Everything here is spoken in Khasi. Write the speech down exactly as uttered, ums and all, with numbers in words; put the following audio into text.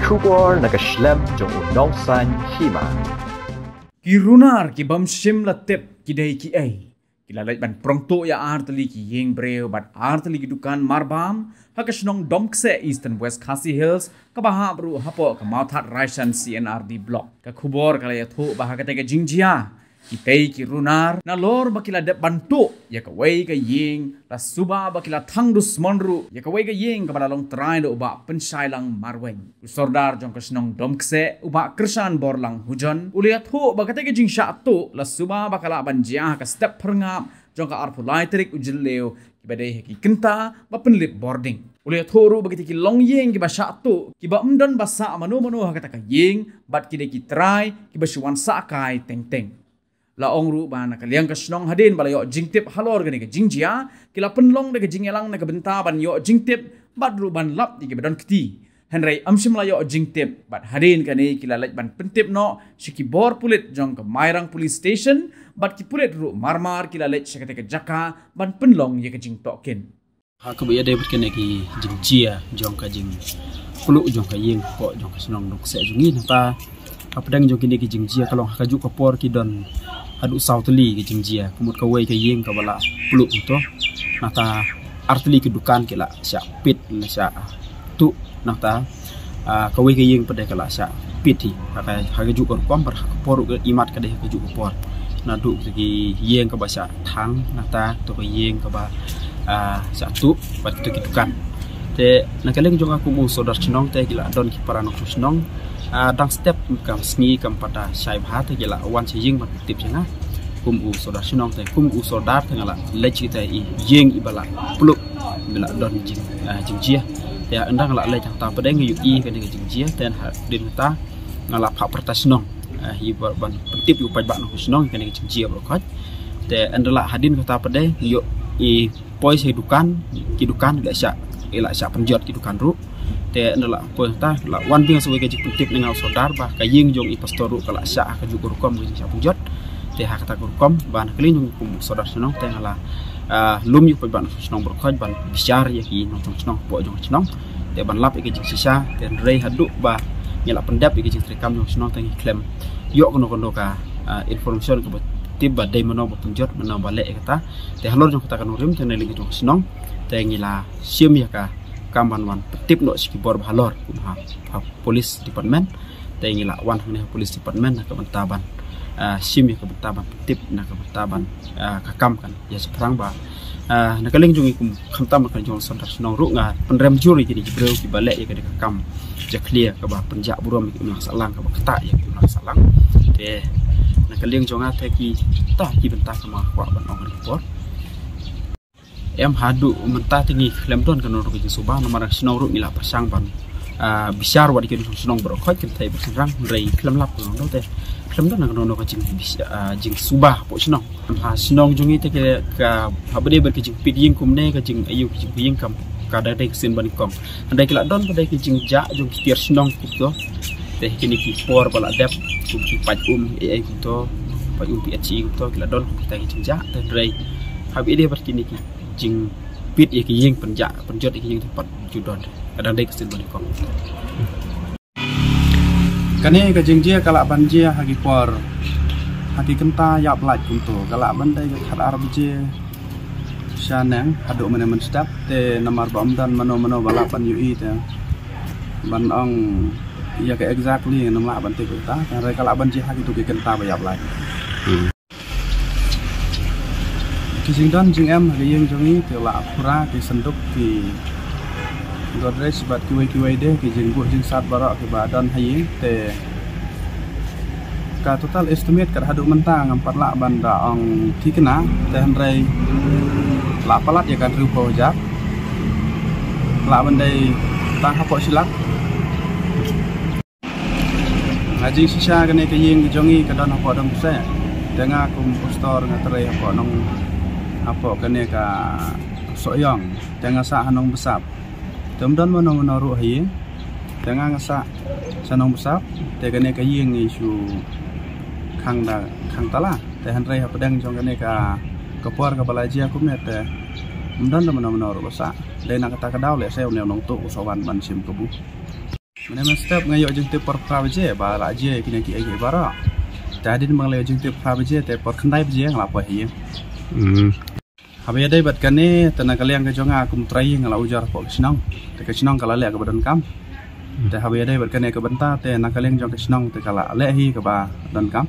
Khubor na ka shlem jong u nongsan hima. Ki runar ki bym shym la tip ki dei kiei, ki la leit ban prong tuh ïa artylli ki ïing briew bad artylli ki dukan marbam ha ka shnong Domkseh, Eastern West Khasi Hills, kaba hap ruh hapoh ka Mawthadraishan C and R D Block. Ka khubor ka la ïathuh ba ha katei ka jingjia, kitei ki runar, nalor ba ki la dep ban tuh ïa kawei ka ïing, la suba ba ki la thang dusmon ruh ïa kawei ka ïing kaba la long trai da u Bah Pynshailang Marwein. U sordar jong ka shnong Domkseh, u Bah Kyrshan Borlang Hujon, u la ïathuh ba katei ka jingshah tuh la suba ba ka lah ban jia ha ka step phyrngap jong ka arphew lai tarik u Jylliew, kiba dei ha ki kynta ba pynlip bording. U la ïathuh ruh ba kitei ki longïing kiba shah tuh, kiba ym don ba sah mano mano ha kata ka ïing, bad ki dei ki trai kiba shu wan sah kai teng teng. La ong ruh ba na ka liang ka shnong, hadien ba la ïoh jingtip halor kane ka jingjia, ki la pynlong da ka jingïalang na ka bynta ban ïoh jingtip bad ruh ban lap ïa kiba don kti. Hynrei ym shym la ïoh jingtip, bad hadien kane ki la leit ban pyntip noh sha ki bor pulit jong ka Mairang Police Station, bad ki pulit ruh marmar ki la leit sha katei ka jaka ban pynlong ïa ka jingtohkit. Ha kaba ïadei bad kane ka jingjia jong ka jingpluh jong ka ïing hapoh jong ka shnong Domkseh jong ngi, nangta hapdeng jong kine ki jingjia ka long ha kajuh ka por ki don haduh saw tylli ki jingjia, ka mut kawei ka ïing kaba la pluh hangto, nangta artylli ki dukan ki la shah pit, la shah tuh, nangta ah, kawei ka ïing pat de ka la shah pit hi ha ka, ha kajuh ka rukom, bad ha ka por ruh ka imat ka dei ha kajuh ka por. Naduh ki ïing kaba shah thang, nangta to ka ïing kaba, ah, shah tuh, bad to ki dukan. Te na ka liang jong nga kum u sordar shnong te ki la don ki para nongshong shnong, ah, dang step ka sngi kam pat da shai bha te ki la wan sha ïing ban pyntip sha nga. Kum u sordar shnong te, kum u sordar te nga la leit sha kita i ïing iba la pluh, iba la don jing, ah, jingjia. Te ynda nga la leit hangta pat de nga ïohi kane ka jingjia, te hadien kata nga la phah pyrta shnong, ah, hi ba, ban pyntip ïa u paidbah nongshong shnong kane ka jingjia baroh khoit. Te ynda la hadien kata pat de nga ïohi poi sha dukan, ki dukan ki la shah, ki la shah pynjot ki dukan ruh. Te ynda la poi hangta la wan biang sa kawei ka jingpyntip na nga u sordar ba ka ïing jong i pastor ruh ka la shah ha kajuh ka rukom ka jingshah pynjot. Te ha kata ka rukom ba na ka liang jong ngi kum u sordar shnong te nga la, ah, lum ïa u paidbah nongshong shnong baroh khoit ban bishar ïa ki nongshong shnong hapoh jong ka shnong. Te ban lap ïa ka jingshisha, te hynrei haduh ba ngi la pyndep ïa ka jingtrei kam jong ka shnong te ngi khlem ïoh kano kano ka, ah, information kaba tip ba dei mano ba pynjot, mano ba leh ïa kata. Te halor jong kata ka nongrim te na liang jong ka shnong te ngi la shim ïa ka kam ban wan pyntip noh sha ki bor ba halor kum ha, ha police department. Te ngi la wan hangne ha police department na ka bynta ban, ah, shim ïa ka bynta ban pyntip na ka bynta ban, ah, ka kam kan ïa shaphrang ba, ah, na ka liang jong ngi kum khamtam na ka liang jong u sordar shnong ruh nga pynrem jur ïa kine ki briew kiba leh ïa kane ka kam jakhlia kaba pynjah burom ïa ki imlang sahlang, kaba ktah ïa ki imlang sahlang. Te na ka liang jong nga te kita ki bynta kaba nga kwah ban ong ha kane ka por. Em, haduh mynta te ngi khlem don kano kano ka jingsuba, namar ka shnong ruh ngi la pyrshang ban, ah, bishar wat ïa ki nongshong shnong baroh khoit, kynthei bad shynrang, hynrei khlem lap kano kano te khlem don kano kano ka jing, ah, jingsuba hapoh shnong. Em, ha shnong jong ngi te ka, ka haba dei bad ka jingpit ïing kumne, ka jingaiu ka jingpit ïing kam, ka dang dei ka sien banyngkong. Hynrei ki la don pat de ki jingjah jong ki tiar shnong kumto. Te kine ki por ba la dep kum ki pait um, eh, eh, kumto, pait um P H E kumto, ki la don kum kita ki jingjah. Te hynrei haba ïadei bad kine ki jingpit ïa ki ïing, pynjah pynjot ïa ki ïing te pat ju don. Ka dang dei ka sien banyngkong. Kane ka jingjia ka lah ban jia ha ki por, ha ki kynta ïap lait kumto, ka lah ban dei ka khatar baje shaneng haduh mynne mynstep, te namar ba ym don mano mano ba lah ban ïohi te ban ong ïa ka exactly ngam lah ban tip ïa kata, hynrei ka lah ban jia ha kito ki kynta ba ïap lait. Ki jingdon jingem ha ka ïing jong ngi te la khura, ki synduk, ki Godrej bad kiwei kiwei de, ki jingbuh jingsat baroh kiba don ha ïing te ka total estimate kat haduh mynta ngam pat lah ban da ong thikna, te hynrei la palat ïa ka hynriewphew hajar, lah ban dei tang hapoh shi lak. Nga jingshisha kane ka ïing ka jong ngi ka don hapoh Domkseh. Te nga kum pastor nga trei hapoh nong, hapoh kane ka Sohiong. Te nga sah ha Nongbsap. Te ym don mano mano ruh ha ïing. Te nga nga sah sha Nongbsap. Te kane ka ïing ngi shu khang da, khang tala. Te hynrei hapdeng jong kane ka, ka por kaba la jia kumne te ym don da mano mano ruh ba sah. Dei na kata ka daw lehse une u nongtuh u sa wan ban shim kabu. Mynne mynstep nga ïoh jingtip por phra baje ba la jia kine kiei kiei baroh. Te hadien ba nga la ïoh jingtip phra baje te por khyndai baje nga la poi ha ïing. Hmm. Haba ïadei bad kane te na ka liang ka jong nga kum u trai ïing nga la ujor hapoh ka shnong. Te ka shnong ka la leh kaba donkam. Te haba ïadei bad kane ka bynta te na ka liang jong ka shnong te ka la leh hi kaba donkam.